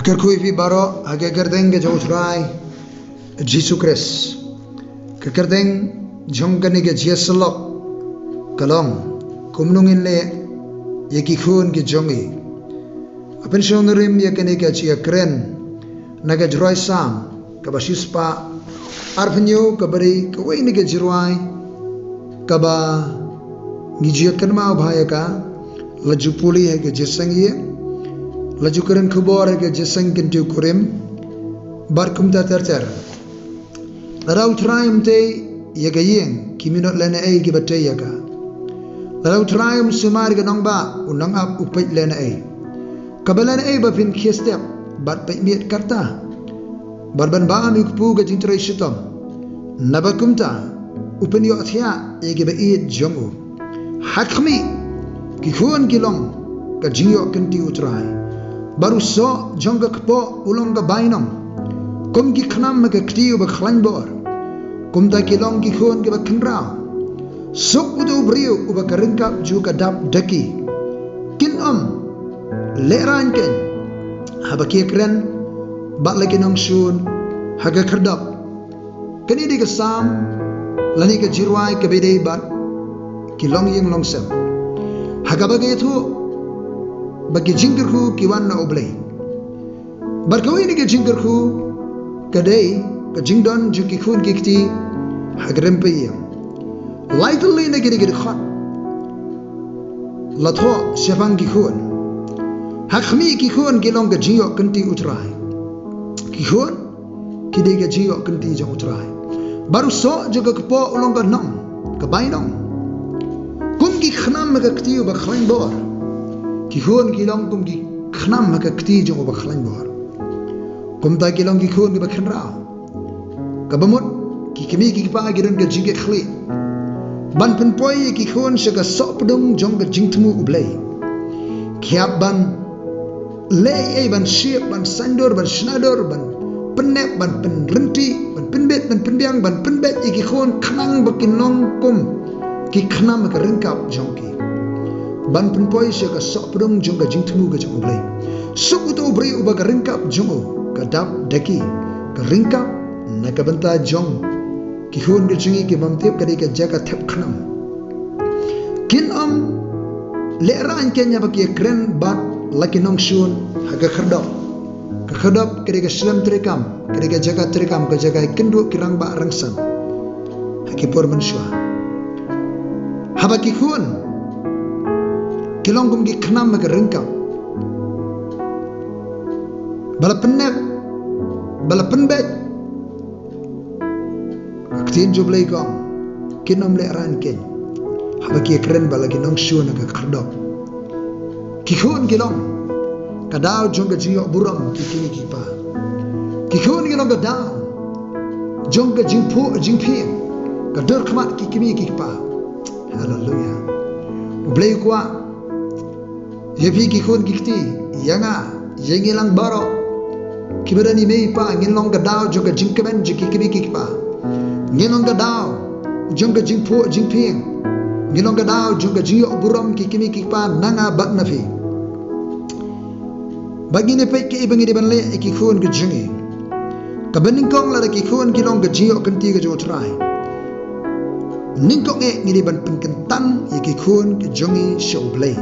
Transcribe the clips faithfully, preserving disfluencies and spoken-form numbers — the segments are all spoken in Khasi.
Kyrkhu ïa phi baroh ha ka kyrteng ka jong U Trai Jisu Khrist. Ka kyrteng jong kane ka jingïasyllok ka long kumno ngin leh ïa ki khun ki jong ngi. Pynshong nongrim ïa kane ka jingïakren na ka jingrwai Salm kaba shispah arphew hynñiew, kaba dei kawei na ka jingrwai kaba ngi ju ïa kynmaw bha ïa ka. La ju pule ha ka jingïaseng ïing, la ju kren khubor ha ka jingïaseng kyntiew kurim, bad kumta ter ter. Lada U Trai um tei ïa ka ïing, ki minot lane ei kiba tei ïa ka. Lada U Trai um sumar ïa ka nongbah, u nongap u peit lane ei. Kaba lane ei ba phin khie step bad peit miet katta, bad ban bam ïa u kpu ka jingtrei shitom. Naba kumta u pynïohthiah ïa kiba ïeit jong u. Ha khmih, ki khun ki long ka jingïoh kynti U Trai, bad u soh jong ka kpoh u long ka bainong. Kum ki khnam ha ka kti uba khlaiñ bor, kumta ki long ki khun kiba khynraw. Suk uta u briew uba ka ryngkap jong u ka dap da ki. Kin ym lehraiñ keiñ haba ki ïakren bad la ki nongshun ha ka khyrdop. Kane dei ka Salm lane ka jingrwai kaba dei bad ki longïing longsem, ha kaba ka ïathuh ba ki jingkyrkhu ki wan na U Blei. Bad kawei na ka jingkyrkhu ka dei ka jingdon jong ki khun ki kti ha ka rympei ïing. Lai tylli na kine ki dkhot la thoh shaphang ki khun. Ha khmih, ki khun ki long ka jingïoh kynti U Trai. Ki khun ki dei ka jingïoh kynti jong U Trai, bad u soh jong ka kpoh u long ka nong, ka bainong. Kum ki khnam ha ka kti uba khlaiñ bor, ki khun ki long kum ki khnam ha ka kti jong uba khlaiñ bor. Kumta ki long ki khun kiba khynraw. Kaba mut, ki kmie ki kpa ki don ka jingkitkhlieh ban pynpoi ïa ki khun sha ka sohpdung jong ka jingthmu U Blei. Ki hap ban leh ei ei, ban shim, ban saiñdur, ban shna dur, ban pynnep, ban pynryntih, ban pynbit, ban pynbiang, ban pynbeit ïa ki khun khnang ba kin long kum ki khnam ha ka ryngkap jong ki, ban pynpoi sha ka sohpdung jong ka jingthmu ka jong U Blei. Suk uta u briew uba ka ryngkap jong u ka dap da ki. Ka ryngkap na ka bynta jong ki khun ki jong ngi ki bym tip ka dei ka jaka thep khnam. Kin ym lehraiñ keiñ haba ki ïakren bad la ki nongshun ha ka khyrdop. Ka khyrdop ka dei ka shlem treikam, ka dei ka jaka treikam, ka jaka ïakynduh ki rangbah rangsan ha ki por mynshuwa. Haba ki khun ki long kum ki khnam ha ka ryngkap, ba la pynnep, ba la pynbeit, ka ktien jong U Blei ka ong, kin ym lehraiñ keiñ haba ki ïakren bad la ki nongshun ha ka khyrdop. Ki khun ki long ka daw jong ka jingïoh burom ki kmie ki kpa. Ki khun ki long ka daw jong ka jingphuh jingphieng, ka dur khmat ki kmie ki kpa. Haleluya. U Blei u kwah ïa phi ki khun ki kti, ïa nga, ïa ngi lang baroh kiba don i mei i pa, ngin long ka daw jong ka jingkmen jong ki kmie ki kpa. Ngin long ka daw jong ka jingphuh jingphieng. Ngin long ka daw jong ka jingïoh burom ki kmie ki kpa na nga bad na phi. Ba ngin ïa peit kaei ba ngi dei ban leh ïa ki khun ki jong ngi. Kaba nyngkong, lada ki khun ki long ka jingïoh kynti ka jong U Trai, nyngkong eh ngi dei ban pynkyntang ïa ki khun ki jong ngi sha U Blei.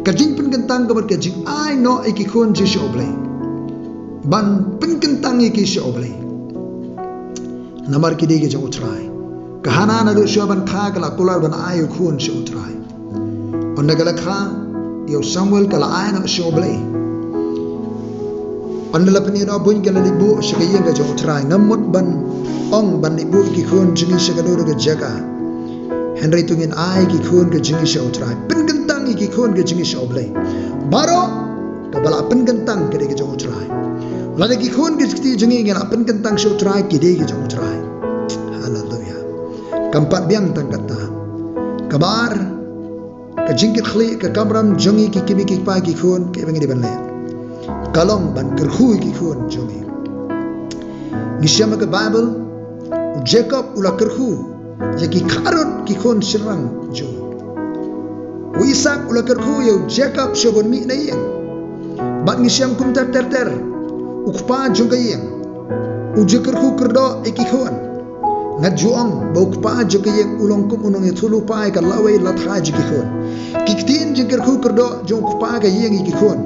Ka jingpynkyntang ka mut ka jingai noh ïa ki khun jong ngi sha U Blei. Ban pynkyntang ïa ki sha U Blei. Namar ki dei ki jong U Trai. Ka Hana naduh shuwa ban kha ka la kular ban ai u khun sha U Trai. Ynda ka la kha ïa u Samuel ka la ai noh sha U Blei. Ynda la pynïoh noh buiñ ka la leit buh sha ka ïing ka jong U Trai. Ngam mut ban ong ban leit buh ki khun jong ngi sha kano kano ka jaka. Hynrei to ngin ai ki khun ki jong ngi sha U Trai. Pynkyntang ïa ki khun ki jong ngi sha U Blei. Baroh kaba la pynkyntang ka dei ka jong U Trai. Lada ki khun ki kti jong ngi ngi la pynkyntang sha U Trai, ki dei ka jong U Trai. Haleluya. Kam pat biang tang katta. Kaba ar, ka jingkitkhlieh ka kamram jong ngi ki kmie ki kpa ki khun, kaei ba ngi dei ban leh? Ka long ban kyrkhu ïa ki khun jong ngi. Ngi shem ha ka Baibl, u Jakob u la kyrkhu ïa ki kharud ki khun shynrang jong u. U Isak u la kyrkhu ïa u Jakob shuwa ban mih na ïing. Bad ngi shem kumta ter ter ter. U kpa jong ka ïing u jingkyrkhu kyrdoh ïa ki khun. Nga ju ong ba u kpa jong ka ïing u long kum u nongïathuhlypa ïa ka lawei la thai jong ki khun. Ki ktien jingkyrkhu kyrdoh jong u kpa ka ïing ïa ki khun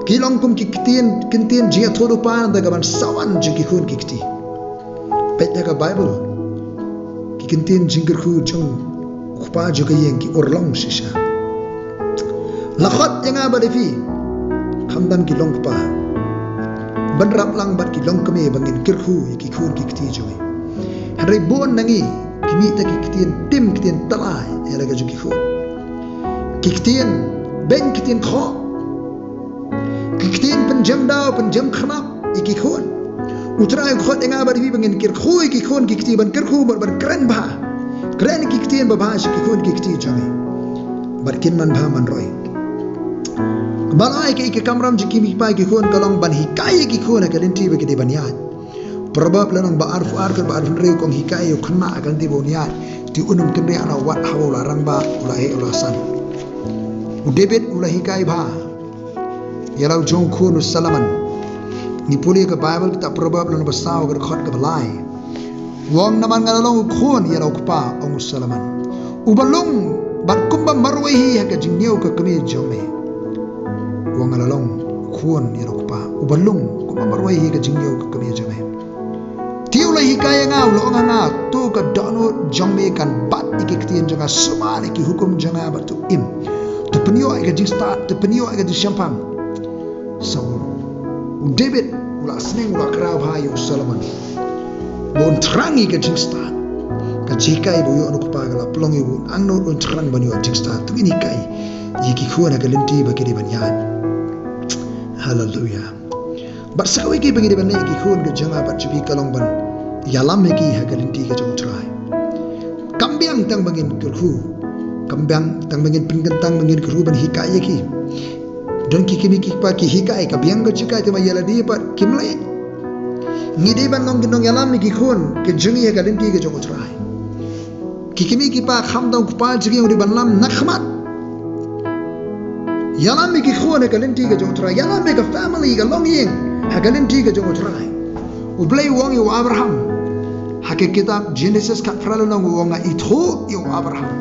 ki long kum ki ktien, ki ktien jingïathuhlypa na ka ban sa wan jong ki khun ki kti. Peit ha ka Bible, ki ktien jingkyrkhu jong u kpa jong ka ïing ki urlong shisha. La khot ïa nga bad ïa phi, khamtam ki long kpa, ban rap lang bad ki long kmie ba ngin kyrkhu ïa ki khun ki kti jong ngi. Hynrei bun na ngi ki mih tang ki ktien tim, ktien tala ïa la ka jong ki khun. Ki ktien beiñ, ki ktien khoh, ki ktien pynjem daw pynjem khnap ïa ki khun. U Trai u khot ïa nga bad ïa phi ba ngin kyrkhu ïa ki khun ki kti, ban kyrkhu bad ban kren bha, kren ki ktien babha sha ki khun ki kti jong ngi, bad kin manbha manroi. Ba la ai ïa ki kamram jong ki kmie ki kpa ïa ki khun ka long ban hikai ïa ki khun ha ka lynti ba ki dei ban ïaid. Proverb lynnong ba arphew ar, kyrdoh ba arphew hynriew ka ong, hikai ïa u khynnah ha ka lynti ba un ïaid, te un ym kynriah noh wat haba u la rangbah, u la heh, u la san. U David u la hikai bha ïa la u jong u khun u Solomon. Ngi pule ka Bible, kitab Proverb lynnong ba saw, ka dkhot kaba lai. U ong, namar nga la long u khun ïa la u kpa, ong u Solomon, uba lung bad kumba marwei hi ha ka jingñiew ka kmie jong me. U ong, nga la long u khun ïa la u kpa uba lung kumba marwei hi ha ka jingñiew ka kmie jong me. Te u la hikai ïa nga, u la ong ha nga, to ka dohnud jong me kan bat ïa ki ktien jong nga, sumar ïa ki hukum jong nga bad to im. To pynïoh ïa ka jingstad, to pynïoh ïa ka jingshemphang. Sa u David u la sneng, u la kraw bha ïa u Solomon ba un thrang ïa ka jingstad. Ka jinghikai ba u ïoh na u kpa ka la pynlong ïa u ba un angnud, un thrang ban ïoh jingstad. To ngin hikai ïa ki khun ha ka lynti ba ki dei ban ïaid. Haleluya. Bad sa kawei ka ba ngi dei ban leh ïa ki khun ka jong nga bad jong phi ka long ban ïalam ïa ki ha ka lynti ka jong u Trai. Kam biang tang ba ngin kyrkhu, kam biang tang ba ngin pynkyntang, ba ngin kyrkhu ban hikai ïa ki. Don ki kmie ki kpa ki hikai, ka biang ka jinghikai, te ma ïa lade pat kim leh. Ngi dei ban long ki nongïalam ïa ki khun ka jong ngi ha ka lynti ka jong u Trai. Ki kmie ki kpa, khamtam u kpa jong ngi u dei ban lam na khmat. Ïalam ïa ki khun ha ka lynti ka jong u Trai, ïalam ïa ka family, ka longïing ha ka lynti ka jong u Trai. U Blei u ong ïa u Abraham ha ka kitab Genesis khatphra lynnong, u ong, nga ithuh ïa u Abraham,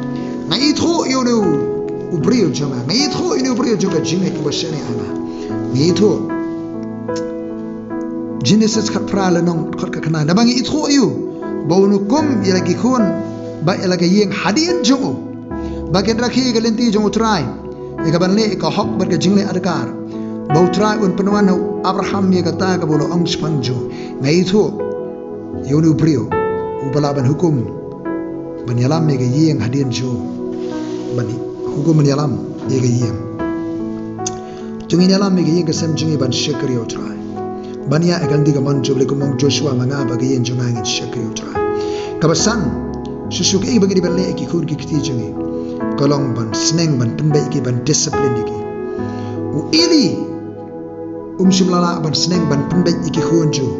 nga ithuh ïa une u briew jong nga, nga ithuh ïa une u briew jong ka jingngeit uba shaniah ha nga. Nga ithuh. Genesis khatphra lynnong, dkhot ka khyndai. Naba nga ithuh ïa u ba un hukum ïa la ki khun bad ïa la ka ïing hadien jong u, ba kin rakhe ïa ka lynti jong u Trai, ïa ka ban leh ïa ka hok bad ka jingleh adkar ba u Trai un pynwan ha u Abraham ïa kata kaba u la ong shaphang jong u. Nga ithuh ïa une u briew uba lah ban hukum ban ïalam ïa ka ïing hadien jong u, ban hukum ban ïalam ïa ka ïing. To ngin ïalam ïa ka ïing ka sem jong ngi ban shakri ïa u Trai, ban ïaid ha ka lynti ka mon jong u Blei, kum ong Joshua, ma nga bad ka ïing jong nga ngin shakri ïa u Trai. Kaba san, shuh shuh kaei ba ngi dei ban leh ïa ki khun ki kti jong ngi ka long ban sneng ban pynbeit ïa ki, ban discipline ïa ki. U Eli um shym la lah ban sneng ban pynbeit ïa ki khun jong u.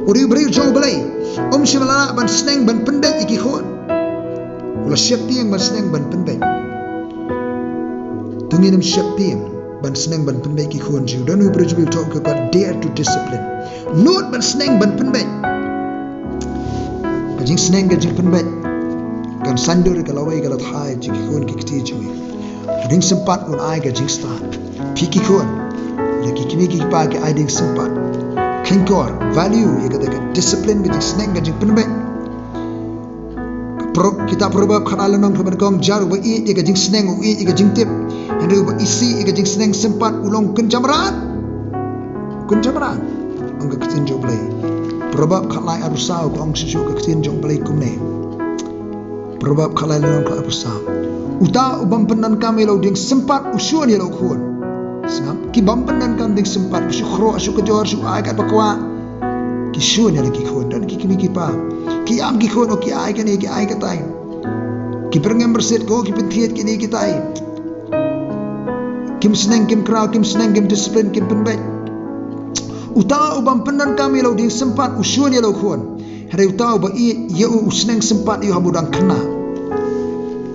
U dei u briew jong u Blei, um shym la lah ban sneng ban pynbeit ïa ki khun. U la sheptieng ban sneng ban pynbeit. To ngin ym sheptieng ban sneng ban pynbeit ïa ki khun jong u. Don u briew jong u, u thoh, ka dare to discipline. Nud ban sneng ban pynbeit. Ka jingsneng ka jingpynbeit kan saiñdur ïa ka lawei ka lathai jong ki khun ki kti jong ngi. U dieng sympat un ai ka jingstad. Phi ki khun, lada ki kmie ki kpa ki ai dieng sympat, kheiñkor, value ïa kata ka discipline, ka jingsneng ka jingpynbeit. Pro-, kitab Proverb khatlai lynnong, kaba nyngkong, jar uba ïeit ïa ka jingsneng u ïeit ïa ka jingtip, hynrei uba isih ïa ka jingsneng sympat u long kynja mrad. Kynja mrad, ong ka ktien jong u Blei. Proverb khatlai arphew saw ka ong shisha ka ktien jong u Blei kumne. Proverb khatlai lynnong khatlai arphew saw. Uta u bym pyndonkam ïa la u dieng sympat u shun ïa la u khun. Sngap, ki bym pyndonkam dieng sympat, ki shu khroh, shu kjor, shu ai katba kwah, ki shun ïa la ki khun. Don ki kmie ki kpa, ki ïam ki khun, oh ki ai kane, ki ai katai, ki pyrngem byrsit, oh ki pynthied kine kitai. Kim sneng kim kraw, kim sneng kim discipline, kim pynbeit. Uta u bym pyndonkam ïa la u dieng sympat u shun ïa la u khun. Hynrei uta uba ïeit ïa u, u sneng sympat ïa u haba u dang khynnah.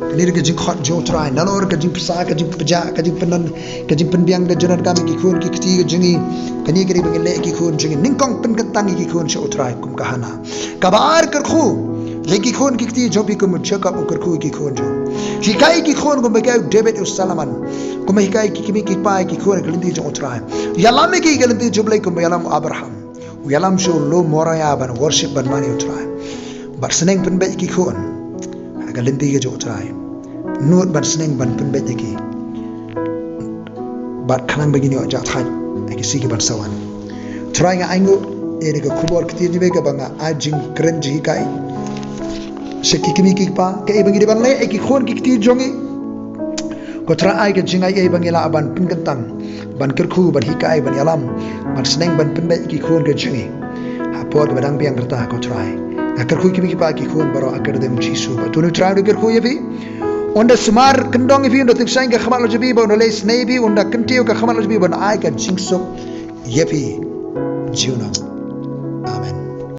Kane ka jingkhot jong U Trai, nalor ka jingpynsah, ka jingpyjah, ka jingpynnon, ka jingpynbiang da junom kam ïa ki khun ki kti jong ngi. Kane ka dei ba ngin leh ïa ki khun jong ngi, nyngkong pynkyntang ïa ki khun sha U Trai kum ka Hana. Kaba ar, kyrkhu ïa ki khun ki kti jong phi kum u Jakob u kyrkhu ïa ki khun jong u. Hikai ïa ki khun kumba hikai u David u Solomon. Kumba hikai ïa ki kmie ki kpa ïa ki khun ha ka lynti jong U Trai. Ïalam ïa ki ha ka lynti jong U Blei kumba ïalam u Abraham. U ïalam sha u lum Moria ban worship, ban mane U Trai. Bad sneng pynbeit ïa ki khun ha ka lynti ka jong U Trai. Nud ban sneng ban pynbeit ïa ki. Bad khnang ba ngin ïoh jahthait ha ki sngi kiban sa wan. Trai, nga ainguh ïa kane ka khubor ktien jong me kaba nga ai jingkren jinghikai sha ki kmie ki kpa, kaei ba ngi dei ban leh ïa ki khun ki kti jong ngi. Ko Trai, ai ka jingai ei ba ngin lah ban pynkyntang, ban kyrkhu, ban hikai, ban ïalam, ban sneng ban pynbeit ïa ki khun ki jong ngi ha por kaba dang biang. Rta ko Trai, nga kyrkhu ïa ki kmie ki kpa, ki khun baroh ha ka kyrteng U Jisu. Bad to U Trai un kyrkhu ïa phi, un da sumar kyndong ïa phi, un da tyngshaiñ ka khmat la jong phi, bad un da leh isynei ïa phi, un da kyntiew ka khmat la jong phi, bad un ai ka jingsuk ïa phi junom. Amen.